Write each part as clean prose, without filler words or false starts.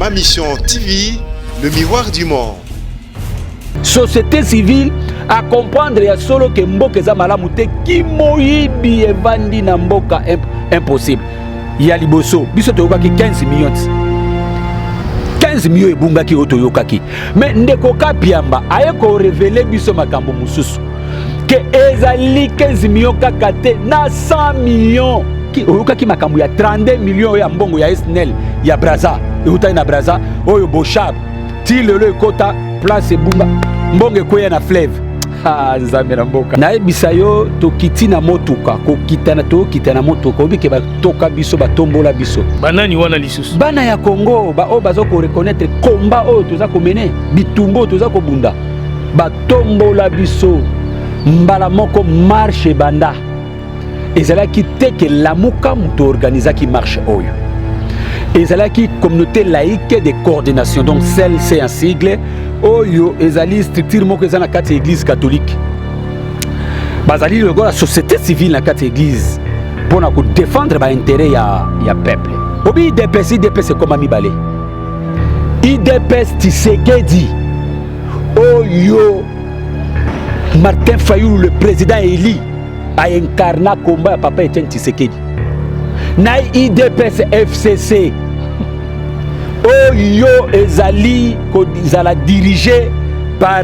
Ma Mission TV, le miroir du monde. Société civile a comprendre ya solo ke mboka eza malamu te, kimoyibi evandi na mboka impossible. Ya liboso biso toyokaki 15 millions, 15 millions ebungaki oyo toyokaki, mais ndeko Kapiamba aye korévéler biso makambo mosusu ke ezali 15 millions kaka te, na 100 millions. Oyokaki makambo ya 32 millions oyo ya mbongo ya SNEL ya Braza, eutaki na Braza oyo Boshab ti lelo ekota place ebunga, mbongo ekweya na fleuve. Nzambe na mboka, nayebisa yo, tokiti na motuka, kokita tokita na motuka, obike batoka biso, batombola biso. Banani wana lisusu? Bana ya Congo baoyo baza koreconnaître combat oyo toza komene, bitumba oyo toza kobunda. Batombola biso mbala moko, marche ebanda. Ezalaki te ke Lamuka moto organizaki marche oyo, ezalaki Communauté laïque de coordination, donc CLC en sigle, oyo ezali structure moko eza na kati ya Église catholique. Bazali lokola société civile na kati ya église mpona kodéfendre baintérêt ya peuple. Obi UDPS, UDPS ekoma mibale: UDPS Tshisekedi oyo Martin Fayulu, le président élu, aincarna combat ya papa Etienne Tshisekedi, na UDPS FCC oyo ezali kozala dirigé par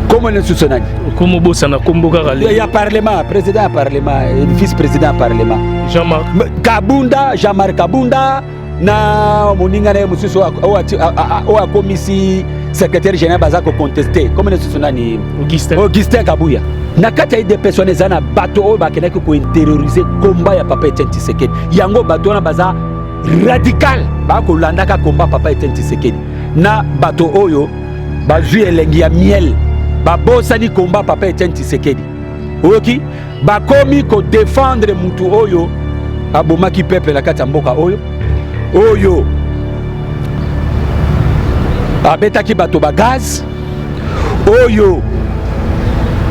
kombo lisusu nani? Komobosana kombo kaka. Ya parlement, président ya parlement, vice président ya parlement. Jean-Marc Kabunda, Jean-Marc Kabunda na moninga na ye mosusu oyo akomisi secrétaire général, baza koconteste. Kombo lisusu nani? Augustin. Augustin Kabuya. Na kati ya UDPS wana eza na bato oyo bakendaki kointérioriser combat ya papa Etienne Tshisekedi. Yango bato wana baza radical, bakolandaka combat papa Etienne Tshisekedi, na bato oyo bazwi elengi ya miel, babosani combat papa Etienne Tshisekedi. Oyoki, bakomi kodéfendre mutu oyo abomaki peuple na kati ya mboka oyo, oyo abetaki bato bagaz, oyo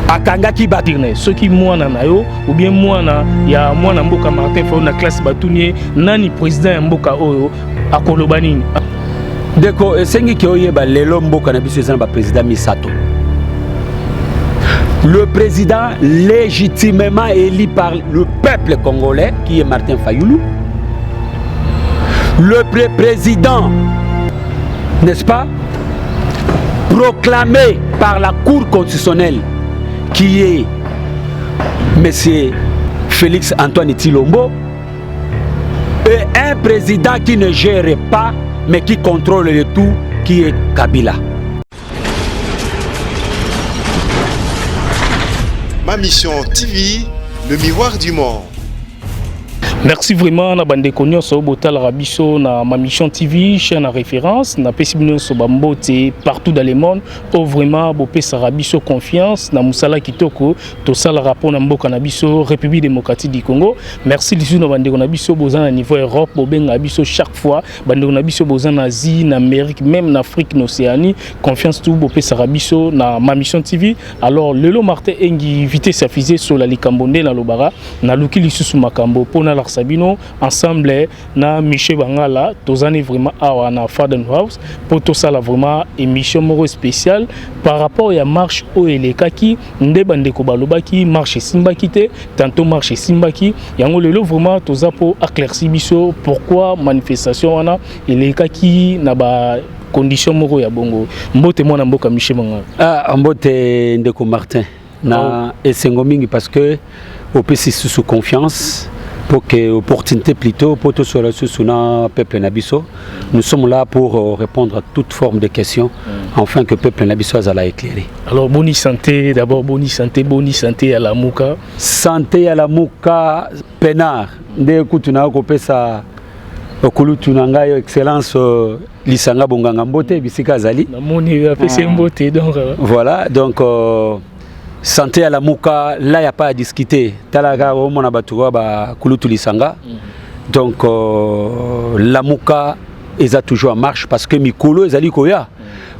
akangaki bato. Soki mwana na yo ou bien mwana ya mwana mboka Martin Fayulu na classe batuni ye nani président ya mboka oyo, akoloba nini? Ndeko, esengi ke oyeba, lelo mboka na biso eza na baprésident misato: le président légitimement élu par le peuple congolais, qui est Martin Fayulu, le président, n'est-ce pas, proclamé par la Cour constitutionnelle, qui est M. Félix Antoine Tshilombo, et un président qui ne gère pas, mais qui contrôle le tout, qui est Kabila. Ma Mission TV, le miroir du monde. Merci vraiment na bandeko nyonso oyo botalaka biso na Ma Mission TV, chaîne à référence. Napesi bino nyonso bambote partout dans le monde oyo vraiment bopesaka biso confiance na mosala kitoko tosalaka mpona mboka na biso, République démocratique du Congo. Merci lisusu na bandeko na biso boza na niveau Europe, bobengaka biso chaque fois, bandeko na biso boza na Asie, na Amérique, même na Afrique, na Océanie. Confiance tout bopesaka biso na Ma Mission TV. Alors lelo Martin Engi, vitesse ya fusée, sola likambo nde nalobaka, naluki lisusu makambo mpona nalakisa bino. Ensemble na Michel Bangala, tozani vraiment awa na Faden House mpo tosala vraiment émission moko spéciale par rapport ya marche oyo elekaki. Nde bandeko balobaki marche esimbaki te, tantôt marche esimbaki. Yango lelo vraiment toza mpo éclaircir biso pourquoi manifestation wana elekaki na ba condition moko ya bongo. Mbote, mwana mboka Michel Bangala. Ah, mbote ndeko Martin, na esengo mingi parce que opesi susu confiance pour que opportunité plutôt pour tout susu na peuple na biso. Nous sommes là pour répondre à toute forme de questions afin que peuple na biso azala éclairé. Alors, boni santé d'abord, boni santé, boni santé ya Lamuka? Santé ya Lamuka penard nde kutu na kopesa kulutu na ngai, excellence Lisanga Bonganga, mbote bisika azali. Namoni apesi mbote donc. Voilà, donc santé ya Lamuka là, y a pas à discuter. Talaka omona bato oyo bakulutu Lisanga. Donc Lamuka eza toujours en marche parce que mikolo ezali koya,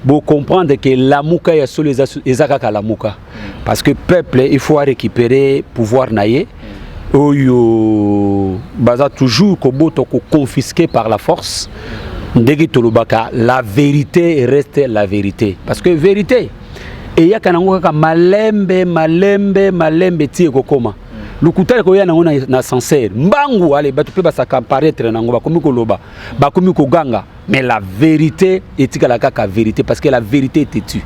bocomprendre que Lamuka ya solo eza kaka Lamuka, parce que peuple, il faut récupérer pouvoir na ye. Oyo baza toujours koboto koconfisquer par la force. Ndenge tolobaka, la vérité reste la vérité, parce que vérité eyaka nango kaka malembe malembe malembe ti ekokoma. Lokuta ekoya nango na ascenseur mbangu. Ale bato mpe basaka paraître nango, bakomi koloba, bakomi koganga, mais la vérité etikala kaka vérité, parce que la vérité est têtue.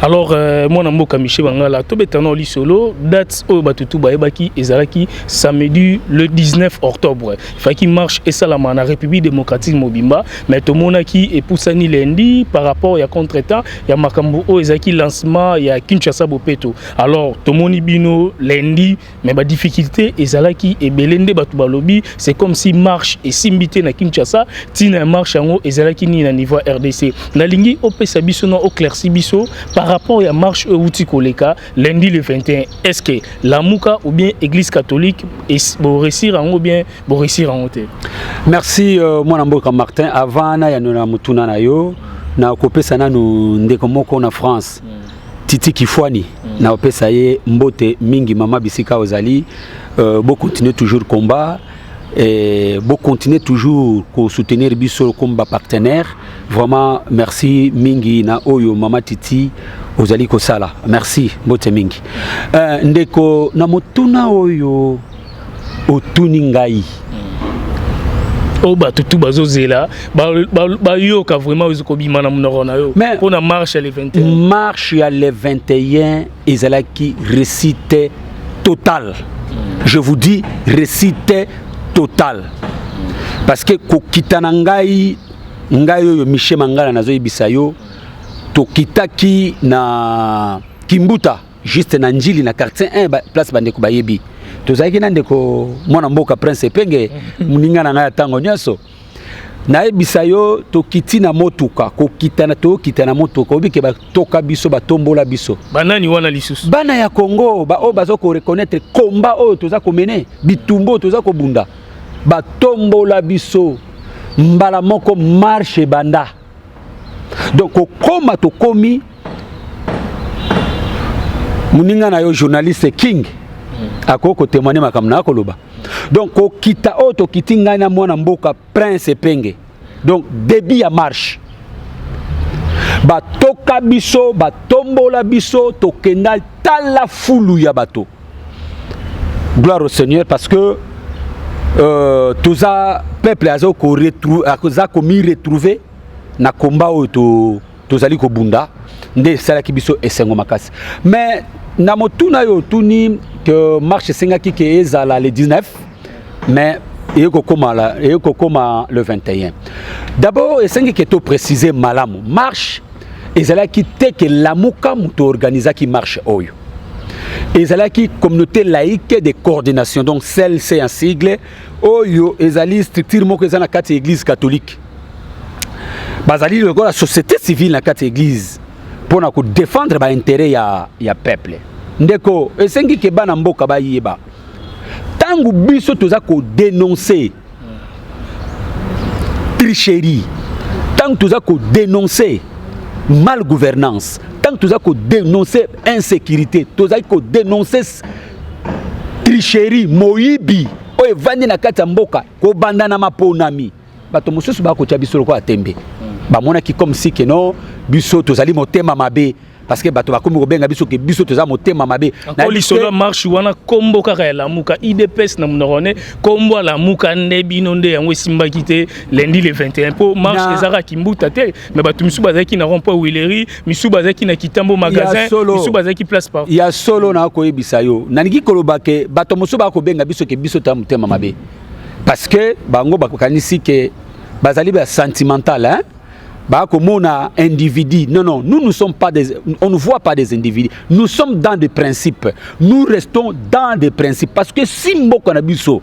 Alors mwana mboka Michel Bangala, tobetana lisolo. Date oyo bato tu bayebaki ezalaki samedi le 19 octobre. Efaki marche esalama na République démocratique mobimba, mais tomonaki epusani lundi par rapport ya contretemps ya makambo oyo ezalaki lancement ya Kinshasa Bopeto. Alors tomoni bino lundi, mais badifficulté ezalaki ebele. Nde bato balobi c'est comme si marche esimbi te na Kinshasa. Ntina ya marche yango ezalaki nini na niveau ya RDC? Nalingi opesa biso na oclairci biso par rapport ya marche oyo euti koleka lundi le 21. Est ce que Lamuka ou bien Église catholique boréussir yango, bien boréussir yango te? Merci, mwana mboka Martin. Avant nayano na motuna na yo, na kopesa nanu ndeko moko na France, Titi Kifwani. Na kopesa ye mbote mingi. Mama, bisika ozali, bocontinue toujours combat et bocontinue toujours kosoutenir biso comme bapartenaire. Vraiment merci mingi na oyo mama Titi ozali kosala. Merci, mbote mingi. Ndeko, na motuna oyo otuni ngai, Oyo bato tu bazozela bayoka vraiment kobima na monoko na yo mpona marche ya le 21. Marche ya le 21 ezalaki réussite totale. Je vous dis réussite totale, parce que kokita na ngai, ngai oyo Michel Mangala nazoyebisa yo, tokitaki na Kimbuta, juste na Njili, na quartier 1 ba, place bandeko bayebi. Tozalaki na ndeko mwana mboka Prince Epenge, moninga na ngai ya ntango nyonso. Nayebisa yo, tokiti na motuka, kokita na tokita na motuka, obike batoka biso, batombola biso. Banani wana lisusu? Bana ya Congo, baoyo baza koreconnaître combat oyo toza komene, bitumba oyo toza kobunda. Batombola biso mbala moko, marche ebanda. Donc kokóma tokomi, moninga na yo journaliste King akoki kotémoigne makambo na akoloba. Donc kokita oyo tokiti, ngai na mwana mboka Prince Epenge, donc début ya marche, batoka biso, batombola biso, tokenda. Tala fulu ya bato. Gloire au Seigneur, parce que toza peuple aza aza komi retrouver na combat oyo tozali kobunda. Nde esalaki biso esengo makasi. Mais na motuna oyo otuni ke marche esengaki ke ezala le 19, mais eye kokóma le 21. D'abord esengi ke toprécise malamu: marche ezalaki te ke Lamuka moto organisaki. Marche oyo ezalaki Communauté laïque de coordination, donc CLC en sigle. Oyo ezali structure moko eza na kati ya Église catholique. Bazali lokola société civile na kati ya église mpona kodéfendre baintérêt ya peuple. Ndeko, esengi ke bana mboka bayeba, ntango biso toza kodénonce tricherie, ntango toza kodénonce mal gouvernance, ntango toza kodénonce insécurité, tozali kodénonce tricherie, moyibi oyo evandi na kati ya mboka kobanda na maponami. Bato mosusu bakotia biso lokola tembe. Bamonaki comme si ke non, biso tozali motema mabe, parce que bato bakomi kobenga biso ke biso toza motema mabe. Encore lisolo ya marche wana, kombo kaka ya Lamuka, UDPS na monoko ne kombo ya Lamuka nde bino nde yango esimbaki te lundi le 21, mpo marche ezalaka Kimbuta te, mais bato misusu bazalaki na rond point Huilerie, misusu bazalaki na Kitambo magasin, misusu bazalaki place partout. Ya solo, na koyebisa yo, nalingi koloba ke bato mosusu bakobenga biso ke biso toza motema mabe, parce que bango bakanisi ke bazali ba sentimental, hein? Bakomona individu. Non, non, nous ne sommes pas des, on ne voit pas des individus. Nous sommes dans des principes, nous restons dans des principes, parce que si mboka na biso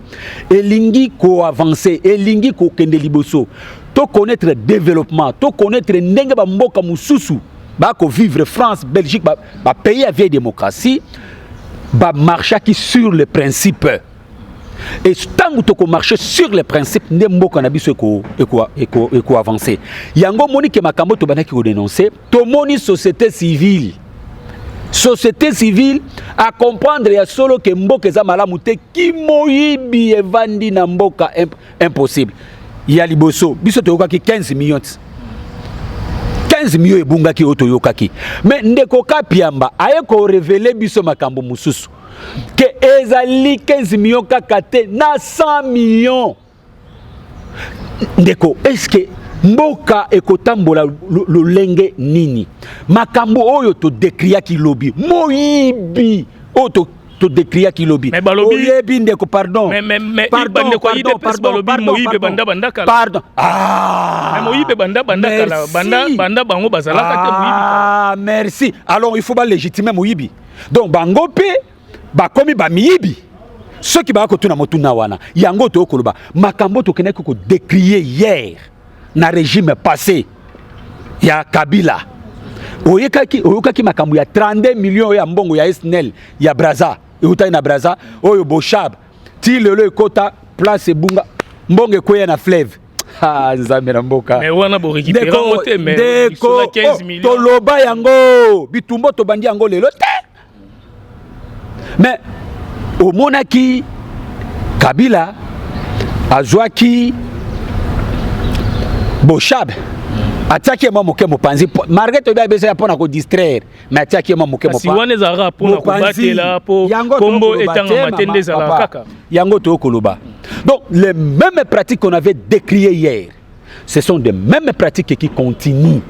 elingi koavancer, elingi kokende liboso, to connaître développement, to connaître ndenge bamboka mosusu bakovivre, France, Belgique, bapays ya vieille démocratie, bamarchaki sur le principe. Et ntango tokomarche sur les principes, nde mboka na biso ekoavance. Yango omoni ke makambo tobandaki kodénonce, tomoni société civile. Société civile a comprendre ya solo ke mboka eza malamu te, kimoyibi evandi na mboka, impossible. Ya liboso, biso toyokaki 15 millions, 15 millions ebungaki oyo toyokaki. Mais ndeko Kapiamba aye korévéler biso makambo mosusu ke ezali 15 millions kaka te, na 100 millions. Ndeko, est-ce mboka ekotambola lolenge nini? Makambo oyo todécriaki lobi, moyibi oyo todécriaki lobi, oyebi, ndeko, pardon. Pardon, moyibi banda banda kala. Pardon. Ah. Moyibi banda banda kala, banda banda bango bazalaka te moyibi. Ah, merci. Alors il faut balégitimer moyibi. Donc bango mpe bakomi bamiyibi. Soki baya kotuna motuna wana, yango toyokoloba makambo tokendaki kodécrier hier na régime passé ya Kabila. Oyekaki, oyokaki makambo ya 32 millions oyo ya mbongo ya SNEL ya Braza, eutaki na Braza, oyo Boshab ti lelo ekota place ebunga, mbongo ekweya na fleuve. Ha, Nzambe na mboka. Mais wana borécupérer yango te, mais ndeko, 15 millions. Toloba yango, bitumbo tobandi yango lelo te. Mais omonaki Kabila azwaki Boshab, atiaki ye mwa moke mopanzi, malgré toyebi abesa ya mpona kodistraire, mais atiaki ye mwa moke. Kasi wana ezalaka mpona kobatela, mpo kombo etangama te, nde ezalaka kaka. Yango toyokoloba. Donc les mêmes pratiques qu'on avait décriées hier, ce sont des mêmes pratiques qui continuent.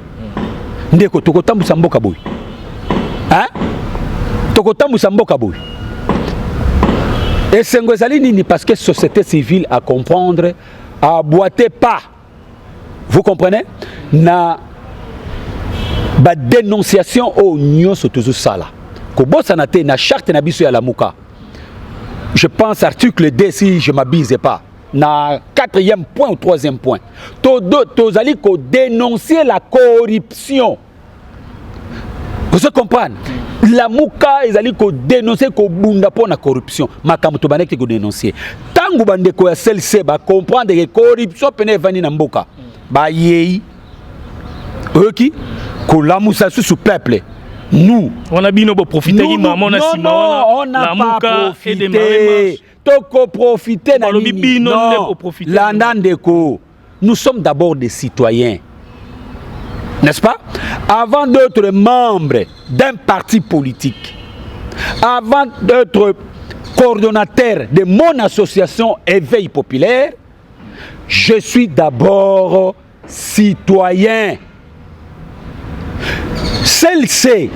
Ndeko, tokotambusa mboka boye, hein? Tokotambusa mboka boye, esengo ezali nini? Parce que société civile à comprendre, aboiter pas, vous comprenez, na badénonciation oyo nyonso tozosala. Kobosana te, na charte na biso ya Lamuka, je pense article 2 si je m'abuse pas, na quatrième point ou troisième point, tozali kodénoncer la corruption. Vous comprendre, Lamuka ezali kodénoncer, kobunda mpo na corruption. Makambo tobandaki kodénoncer, ntango bandeko ya CLC bacomprendre ke corruption pene evandi na mboka, bayei oyoki kolamusa susu peuple. Nous wana bino boprofitaki mama na nsima. Wana on n'a pas profité. Tokoprofite na nini? Bino. Non, landa ndeko, nous sommes d'abord des citoyens, n'est-ce pas? Avant d'être membre d'un parti politique, avant d'être coordonnateur de mon association Éveil Populaire, je suis d'abord citoyen. CLC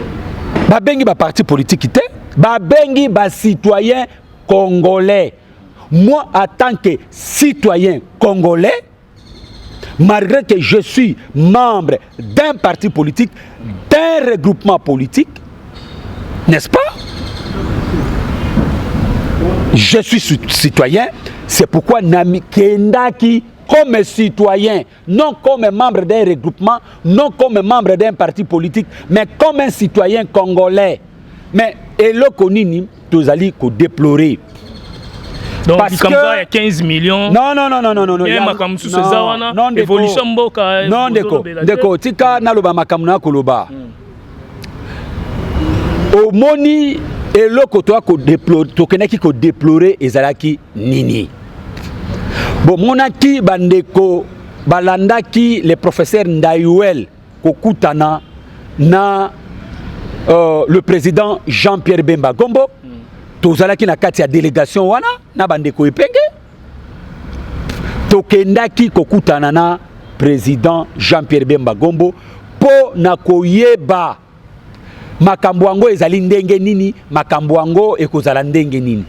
babengi baparti politique te, babengi bacitoyen congolais. Moi, en tant que citoyen congolais, malgré que je suis membre d'un parti politique, d'un regroupement politique, n'est-ce pas, je suis citoyen. C'est pourquoi nakendaki comme citoyen, non comme membre d'un regroupement, non comme membre d'un parti politique, mais comme un citoyen congolais. Mais eloko nini tozali kodéplorer? Donc likambo ya 15 millions. Non, non, non, non, non, non. Non, makambo mosusu eza wana, évolution mboka. Non, ndeko, ndeko, tika naloba makambo na koloba. Omoni, eloko toya tokendaki kodéplorer ezalaki nini? Bomonaki bandeko balandaki le professeur Ndayuel kokutana na le président Jean-Pierre Bemba Gombo. Tozalaki na kati ya délégation wana na bandeko Epenge. Tokendaki kokutana na président Jean-Pierre Bemba Gombo mpo na koyeba makambo yango ezali ndenge nini, makambo yango ekozala ndenge nini.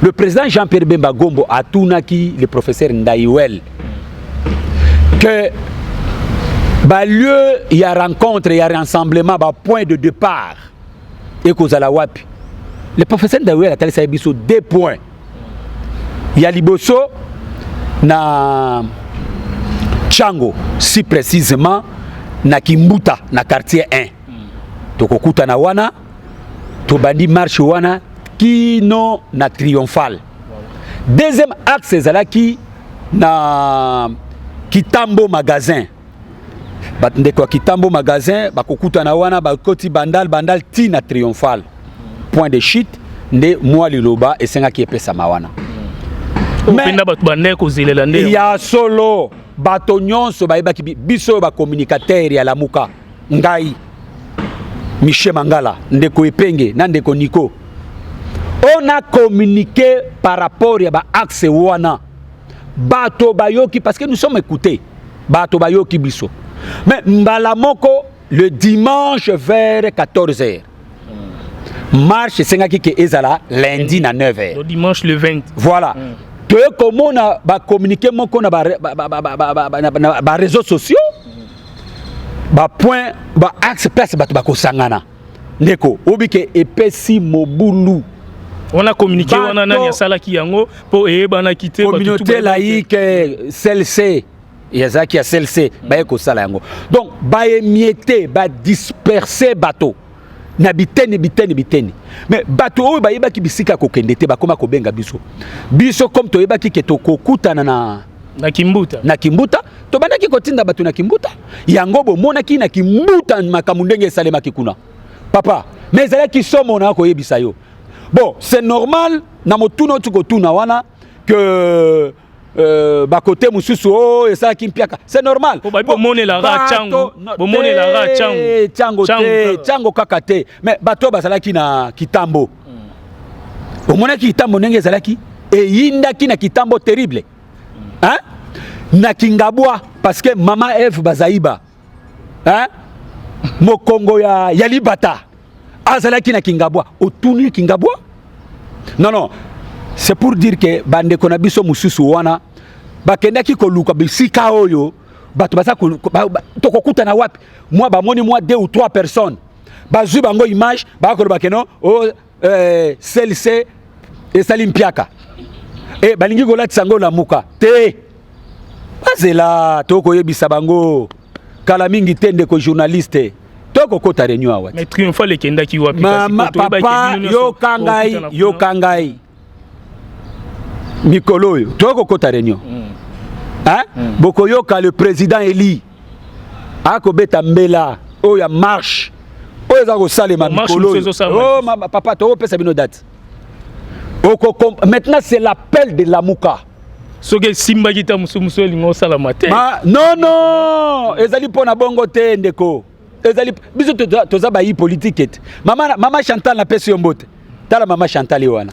Le président Jean-Pierre Bemba Gombo atunaki le professeur Ndaiwel que balieu ya rencontre, ya rassemblement, bapoint de départ ekozala wapi. Le professeur Ndaiwel atalisaki biso deux points. Ya liboso, na Tshangu, si précisément na Kimbuta, na quartier 1. Tokokutana wana, tobandi marche wana kino na Triomphal. Deuxième axe ezalaki na Kitambo magasin. Bandeko ya Kitambo magasin bakokutana wana, bakoti Bandal, Bandal ti na Triomphal, point de chute. Nde mwa liloba esengaki epesama wana. Mpenza bato bandeki kozelela nde. Ya solo, bato nyonso bayebaki. Biso oyo bacommunicateur ya Lamuka, ngai Michel Mangala, ndeko Epenge na ndeko Nico, on a communiqué par rapport ya baaxe wana. Bato bayoki parce que nous sommes écoutés. Bato bayoki biso. Mais mbala moko, le dimanche vers 14 heures, marche esengaki ke ezala lundi na 9 heures. Le dimanche le 20. Voilà. Toye komona bacommuniqué moko na baréseaux sociaux, bapoint, baaxe, place bato bakosangana. Ndeko, oyebi ke epesi mobulu. Wana communiqué wana, nani asalaki yango? Mpo eyebanaki te. Communauté laïque CLC, ezalaki ya CLC, baye kosala yango. Donc baémietter, badisperser bato na biteni biteni biteni. Mais bato oyo bayebaki bisika kokende te, bakoma kobenga biso. Biso, comme toyebaki ke tokokutana na na Kimbuta. Na Kimbuta, tobandaki kotinda bato na Kimbuta. Yango bomonaki na Kimbuta makambo ndenge esalemaki kuna, papa. Mais ezalaki somo na koyebisa yo. Bon, c'est normal na motuna oti kotuna wana que bakote mosusu oyo esalaki mpiaka, c'est normal. Bomonelaka Tshangu, bomonelaka Tshangu. Tshangu te, Tshangu kaka te. Mais bato oyo bazalaki na Kitambo, omonaki Kitambo ndenge ezalaki, eyindaki na Kitambo, terrible, hein? Na Kingabwa, parce que mama Eve Bazaiba, hein? Mokongo ya libata azalaki na Kingabwa. Otuni Kingabwa? Non, non, c'est pour dire que bandeko na biso mosusu wana bakendaki koluka bisika oyo bato baza tokokutana wapi. Mwa bamoni mwa deux ou trois personnes, bazwi bango image, bakoloba ke non, oh, CLC esali mpiaka e balingi kolatisa yango Lamuka te. Bazela, tokoyebisa bango kala mingi te. Ndeko journaliste, tokokota réunion awa. Mais Triomphal ekendaki wapi? Mama, papa, yoka ngai, yoka ngai. Mikolo oyo tokokota réunion, hein? Bokoyoka le président élu akobeta mbela oyo ya marche oyo eza kosalema mikolo oyo. Oh, papa, tokopesa bino date. Maintenant, c'est l'appel de Lamuka. Soki esimbaki ta mosusu mosusu elingi osalama te. Non, non, ezali mpo na bongo te, ndeko. Ezali biso toza bayi politike te. Mama, mama Chantal, napesi yo mbote. Tala mama Chantal ye wana,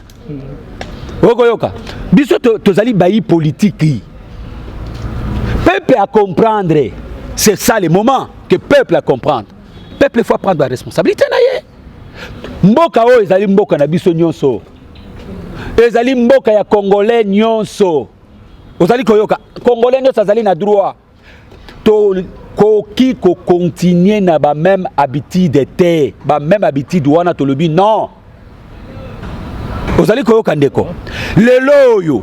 okoyoka biso tozali bayi politiki. Peuple à comprendre, c'est ça le moment que peuple à comprendre. Peuple faut prendre la responsabilité na ye. Mboka oyo ezali mboka na biso nyonso, ezali mboka ya Congolais nyonso. Ozali koyoka? Congolais nyonso azali na droit. Tokoki kocontinuer na bamême habitude te. Bamême habitude wana, tolobi non. Ozali koyoka, ndeko? Lelo oyo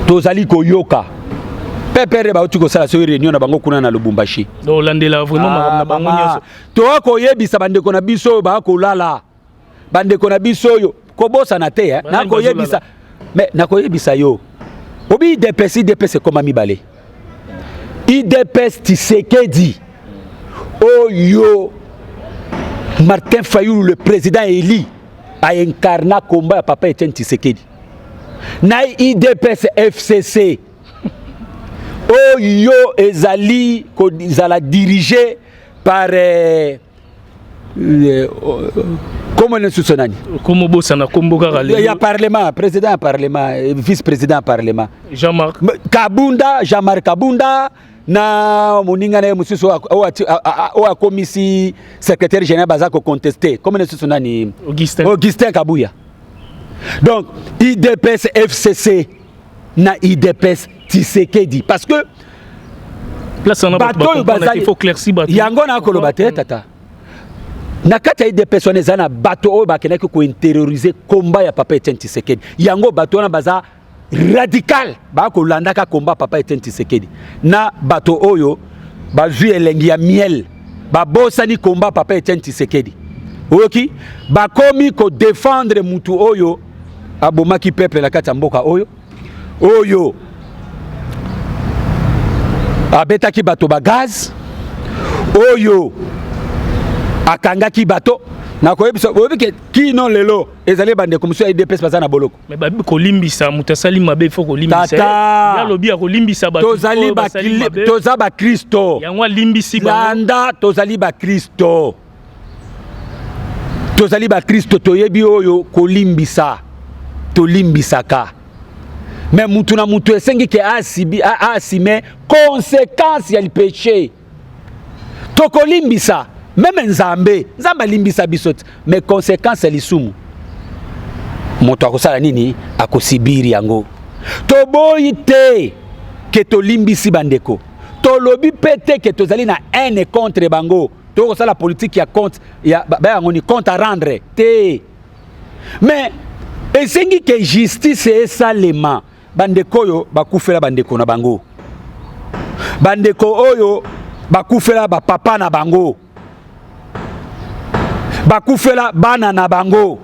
tozali koyoka PPR bauti kosala soki réunion na bango kuna na Lubumbashi. Olandela vraiment makambo na bango nyonso. Toya koyebisa bandeko na biso oyo bakolala, bandeko na biso oyo kobosana te, eh? Nakoyebisa, mais nakoyebisa yo, obi UDPS, UDPS ekoma mibale: UDPS Tshisekedi oyo Martin Fayulu, le président élu, aincarna combat ya papa Etienne Tshisekedi, na UDPS FCC oyo ezali kozala dirigé par kombo lisusu nani? Kombo bosana kombo kaka. Ya parlement, président ya parlement, vice président ya parlement. Jean-Marc. Kabunda, Jean-Marc Kabunda na moninga na ye mosusu oyo akomisi secrétaire général, baza kocontester. Kombo lisusu nani? Augustin. Augustin Kabuya. Donc UDPS FCC na UDPS Tshisekedi, parce que bato oyo bazali, yango nakoloba te, tata. Na kati ya UDPS wana eza na bato oyo bakendaki kointérioriser combat ya papa Etienne Tshisekedi. Yango bato wana baza radical, bakolandaka combat papa Etienne Tshisekedi, na bato oyo bazwi elengi ya miel, babosani combat papa Etienne Tshisekedi. Oyoki, bakomi kodéfendre mutu oyo abomaki peuple na kati ya mboka oyo, oyo Abetaki bato bagaz, oyo akangaki bato. Nakoyebisa, oyebi ke kino lelo ezali bandeko mosusu ya UDPS baza na boloko. Mais babi kolimbisa moto asali mabe, faut kolimbisa. Tata, ye alobi akolimbisa bato tozali oyo basali mabe. Toza bakristo. Yango alimbisi bango. Landa, tozali bakristo, tozali bakristo, toyebi oyo kolimbisa, tolimbisaka. Mais mutu na mutu esengi ke asibi aassume conséquence ya lipéché. Tokolimbisa même Nzambe, Nzambe alimbisa biso te, mais conséquence ya lisumu, moto akosala nini? Akosibiri yango. Toboyi te ke tolimbisi bandeko, tolobi mpe te ke tozali na haine contre bango, tokosala politique ya compte ya bayango ni compte à rendre te. Mais esengi ke justice esalema. Bandeko oyo bakufela bandeko na bango, bandeko oyo bakufela bapapa na bango, bakufela bana na bango,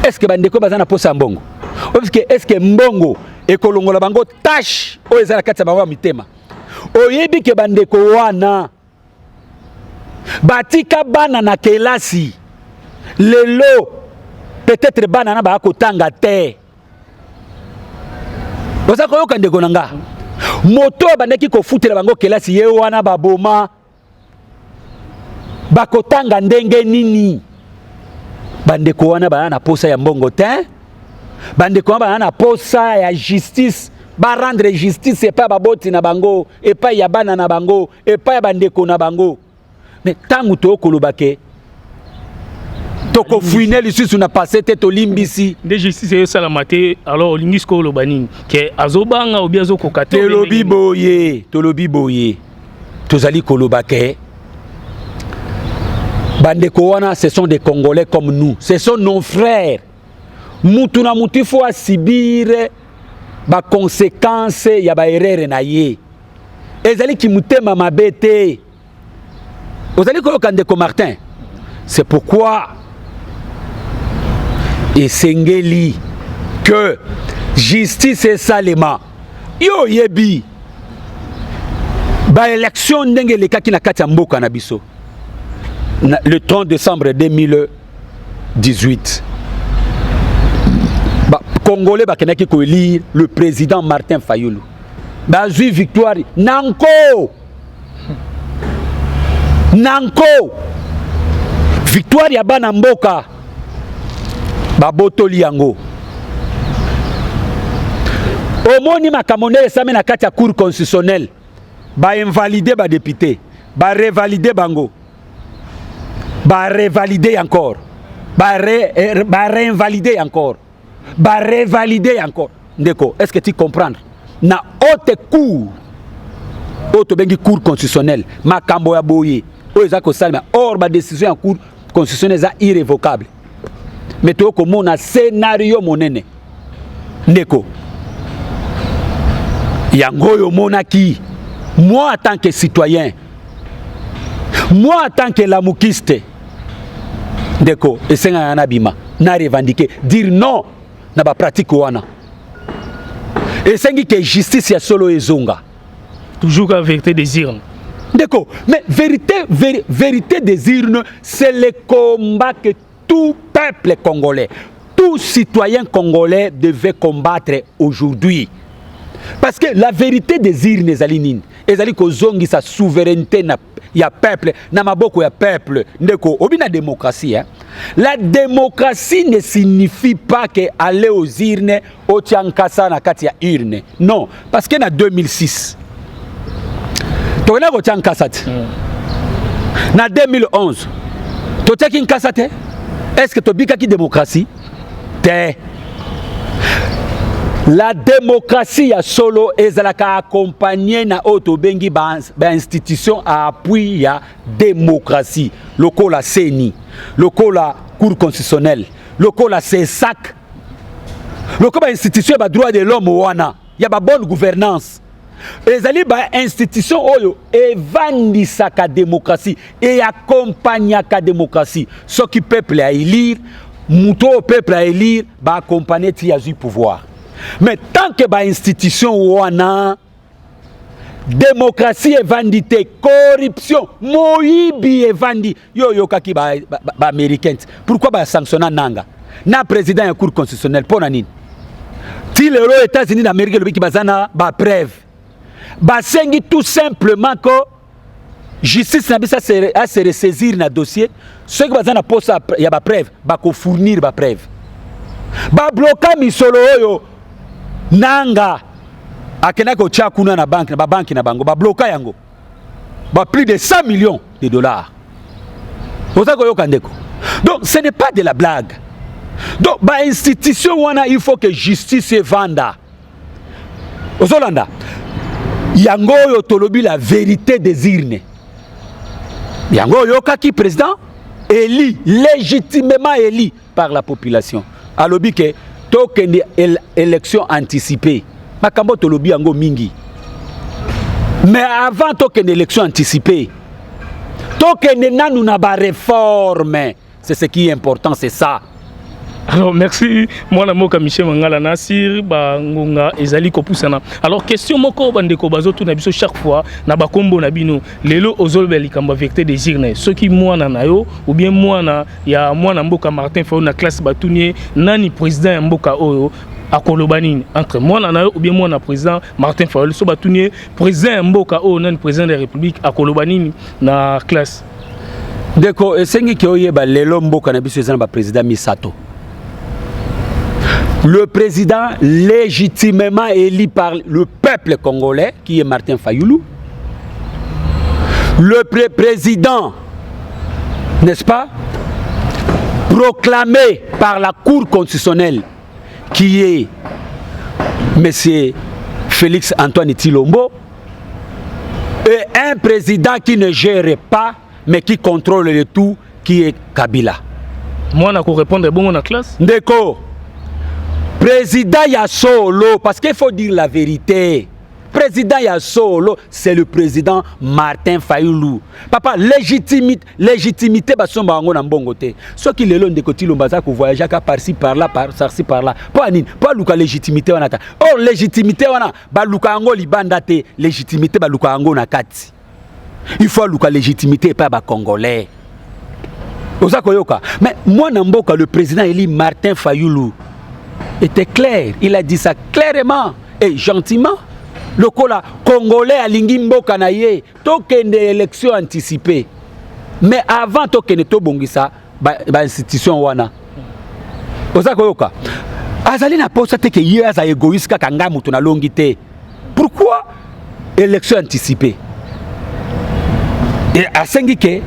est-ce bandeko baza na posa ya mbongo? Est-ce mbongo ekolongola bango tache oyo eza na kati ya bango ya mitema? Oyebi ke bandeko wana batika bana na kelasi, lelo peut-être bana na baya kotanga te. Oza koyoka, ndeko na nga? Moto abandaki kofutela bango kelasi, ye wana baboma. Bakotanga ndenge nini? Bandeko wana baya na posa ya mbongo te. Bandeko wana baya na posa ya justice, barendre justice epai ya baboti na bango, epai ya bana na bango, epai ya bandeko na bango. Mais ntango toyokoloba ke tokofouiner lisusu na passé te, tolimbisi. Nde justice eyosalama te. Alors olingi sikoyo oloba nini? Ke azobanga obi azokoka te? Tolobi boye, tolobi boye, tozali koloba ke bandeko wana, ce sont des Congolais comme nous, ce sont nos frères. Mutu na mutu, il faut asubir baconséquence ya baerreur na ye. Ezali motema mabe te. Ozali koyoka, ndeko Martin? C'est pourquoi esengeli que justice esalema. Yo oyebi baélection ndenge elekaki na kati ya mboka na biso le 30 décembre 2018, Congolais bakendaki koélire le président Martin Fayulu, bazwi victoire nanko nanko. Victoire ya bana mboka, babotoli yango. Omoni makambo nde esami na kati ya Cour constitutionnelle, bainvalider badéputé, barevalider bango, barevalider encore, bareinvalider encore, barevalider encore. Ndeko, est ce que tu comprendre? Na haute cour oyo tobengi Cour constitutionnelle, makambo ya boye oyo eza kosalema. Or badécision ya Cour constitutionnelle eza irrévocable. Mais toyokomona scénario monene, ndeko. Yango oyo omonaki, moi en tant que citoyen, moi en tant que lamukiste, ndeko, esengaka na bima na revendiquer, dire non na bapratique wana. Esengi ke justice ya solo ezonga. Toujours ka vérité des urnes. Ndeko, mais vérité des urnes, c'est le combat que tout peuple congolais, tout citoyen congolais devait combattre aujourd'hui, parce que la vérité des urnes ezali nini? Ezali kozongisa souveraineté na ya peuple na maboko ya peuple. Ndeko, obi na démocratie, hein? La démocratie ne signifie pas que aller aux urnes, otia nkasa na kati ya urne. Non, parce que na 2006 tokendaki kotia nkasa te. Na 2011 totiaki nkasa te. Est ce que tobikaki démocratie te? La démocratie ya solo ezalaka accompagné na oyo tobengi bainstitution à appui ya démocratie, lokola CENI, lokola Cour constitutionnelle, lokola CSAC, lokola bainstitution ya badroit de l'homme wana, ya babonne gouvernance. Ezali bainstitution oyo evandisaka démocratie, eaccompagnaka démocratie. Soki peuple aélire moto oyo peuple aélire, baaccompagne ti azwi pouvoir. Mais tant que bainstitution wana Démocratie evandi te, corruption, moyibi evandi. Yo oyokaki baaméricain ba, ba pourquoi basanctionna Nanga na président ya Cour constitutionnelle? Mpo na nini? Ti lelo États-Unis d'Amérique elobiki baza na bapreuve. Basengi tout simplement que justice na biso ase ressaisir na dossier. Soki baza na posa ya bapreuve, bakofournir bapreuve. Babloka misolo oyo Nanga akendaki kotia kuna na banque, na babanki na bango, babloka yango ba plus de 100 millions de dollars. Oza koyoka, ndeko? Donc ce n'est pas de la blague. Donc bainstitution wana, il faut que justice evanda. Ozolanda yango oyo tolobi, la vérité des urnes. Yango oyokaki président élu, légitimement élu par la population, alobi ke tokende élection anticipée. Makambo tolobi yango mingi, mais avant tokende élection anticipée, tokende nanu na baréforme. C'est ce qui est important, c'est ça. Alors merci, mwana mboka Michel Mangala Nasir. Bangonga ezali kopusana. Alors question moko bandeko bazotuna biso chaque fois na bakombo na bino: lelo ozoloba likambo ya vérité des urnes. Soki mwana na yo ou bien mwana ya mwana mboka Martin Fayulu na classe batuni ye nani président ya mboka oyo, akoloba nini? Entre mwana na yo ou bien mwana président Martin Fayulu, so batuni ye président ya mboka oyo nani, président de la République, akoloba nini na classe? Ndeko, esengi ke oyeba, lelo mboka na biso eza na baprésident misato: le président légitimement élu par le peuple congolais, qui est Martin Fayoulou, le président, n'est-ce pas, proclamé par la Cour constitutionnelle, qui est M. Félix Antoine Tshilombo, et un président qui ne gère pas, mais qui contrôle le tout, qui est Kabila. Moi, na répondre bongo na classe? Ndeko, président ya solo, parce qu'il faut dire la vérité, président ya solo, c'est le président Martin Fayulu. Papa, légitimité, légitimité basomba yango na mbongo te. Soki lelo ndeko Tshilombo aza kovoyageaka par-ci par-là, par-ci par-là, mpo anini? Mpo aluka légitimité wana ta. Or légitimité wana, baluka yango libanda te. Légitimité, baluka yango na kati. Il faut aluka légitimité epai ya bacongolais. Oza koyoka? Mais mwana mboka, le président élu Martin Fayulu était clair. Il a dit ça clairement et gentiment, lokola Congolais alingi mboka na ye: tokende élection anticipée, mais avant tokende, tobongisa bainstitution ba wana. Oza koyoka? Azali na posa te ke ye aza égoïste, kaka ngai moto nalongi te. Pourquoi élection anticipée? E asengi ke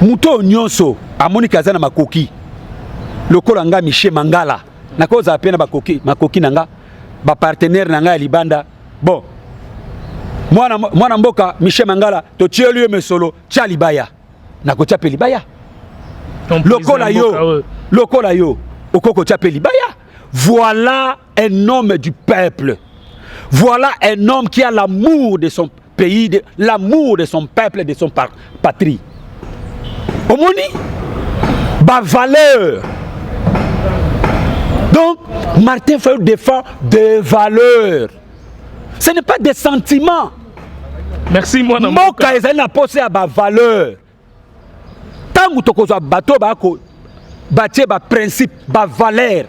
moto oyo nyonso amoni ke aza na makoki lokola nga Michel Mangala, nakozala mpe na bakoki, makoki na nga, bapartenaire na ngai ya libanda. Bon, mwana, mwana mboka Michel Mangala, totieli yo mesolo, tia libaya, nakotia mpe libaya. Lokola yo, lokola yo okoki kotia mpe libaya. Voilà un homme du peuple, voilà un homme qui a l'amour de son pays, l'amour de son peuple, de son patrie. Omoni bavaleur. Donc Martin Fayulu défend des valeurs, ce n'est pas des sentiments. Merci, mwana. Mboka ezali na posa ya bavaleur. Ntango tokozwa bato bako batie baprincipe, bavaleur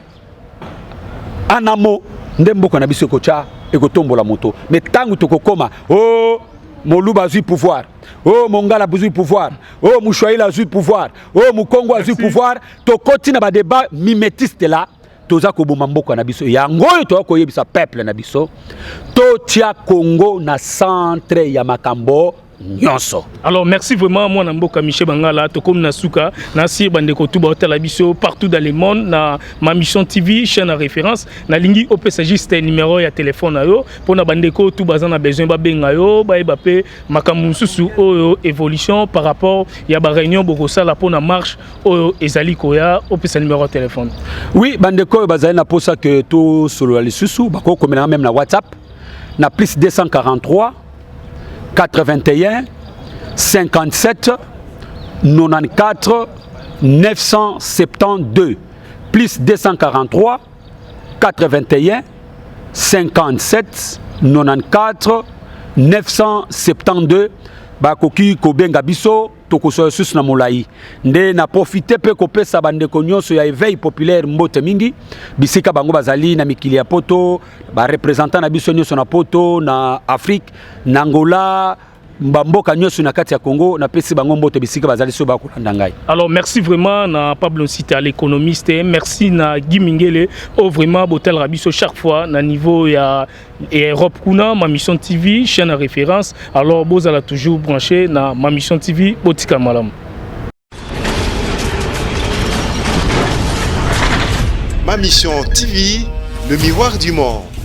anamo, nde mboka na biso ekotya, ekotombola moto. Mais ntango tokokóma o oh, Moluba azwi pouvoir, o oh, Mongala azwi pouvoir, o oh, Muswahili azwi pouvoir, o oh, Mukongo azwi pouvoir, tokoti na badébat mimétiste la, toza koboma mboka na biso. Yango oyo toza koyebisa peuple na biso: totia Congo na centre ya makambo nyonso. Alors merci vraiment, mwana mboka Michel Bangala. Tokomi na suka. Nasi bandeko tu baotala biso partout dans le monde na Ma Mission TV, chaîne à référence, nalingi opesa juste numéro ya téléphone na yo mpona bandeko tu baza na besoin babenga yo, bayeba mpe makambo mosusu oyo évolution par rapport ya baréunion bokosala mpona marche oyo ezali koya. Opesa numéro ya téléphone. Oui, bandeko oyo bazali na posa ke tosolola lisusu, bakokomelanga même na WhatsApp na plus 243 81 57 94 972, plus 243 81 57 94. 972. Bakoki kobenga biso, tokosola lisusu na molai. Nde na profite mpe kopesa bandeko nyonso ya Éveil populaire mbote mingi bisika bango bazali na mikili ya Poto, barepresentant na biso nyonso na Poto, na Afrique, na Angola, bamboka nyonso na kati ya Congo. Napesi bango mbote bisika bazali so bakolanda ngai. Alors merci vraiment na Pablo Nsita l'économiste, merci na Guy Mingele oyo vraiment botalaka biso chaque fois na niveau ya Europe kuna. Ma Mission TV, chaîne à référence. Alors bozala toujours branché na Ma Mission TV. Botika malamu. Ma Mission TV, le miroir du monde.